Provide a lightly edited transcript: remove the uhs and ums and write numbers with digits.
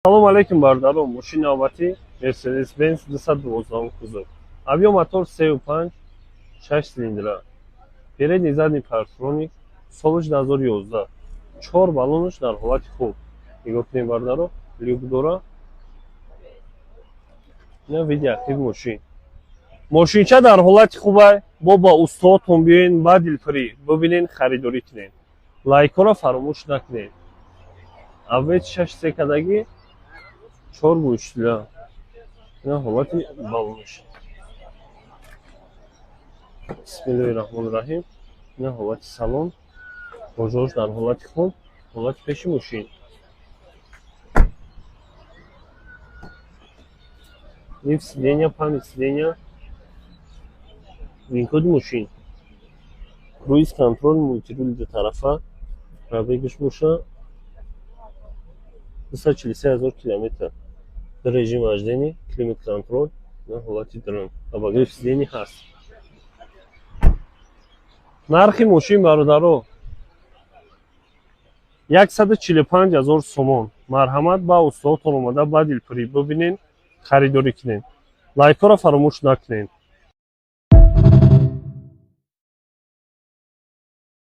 Салом алейкум, бародарон! Мошини навбатӣ Мерседес Бенз 212 кузов, объём мотор 3,5, 6 цилиндра, передний, задний парктроник, солаш 2011, чор баллонаш дар ҳолати хуб. Нигоҳ кунем, бародаро, люк дора. Ина види ахири мошин. Мошинча дар ҳолати хубай. Бо ба устодтон биёен, ба дилпурӣ бибинен, харидорӣ кунед. Лайкҳоро фаромӯш накунед. Аввет шаш се кадагӣ, чор гӯштила. Ина ҳолати баллонаш. Бисмиллоҳи раҳмони раҳим. Ина ҳолати салон, божош дар ҳолати хуб, ҳолати пеши мошин. Лифт сидения, память сидения, винкоди мошин, круиз контроль, мультирули дутарафа. Пробегаш боша 243 ҳазор километр. Режим вождения, климат контроль на ҳолати дрон, обогрев сидений ҳаст. Нархи мошин, бародаро, 145 ҳазор сомон. Марҳамат, ба устодтон омада, ба дилпурӣ бибинен, харидорӣ кунед. Лайкҳоро фаромӯш накунед.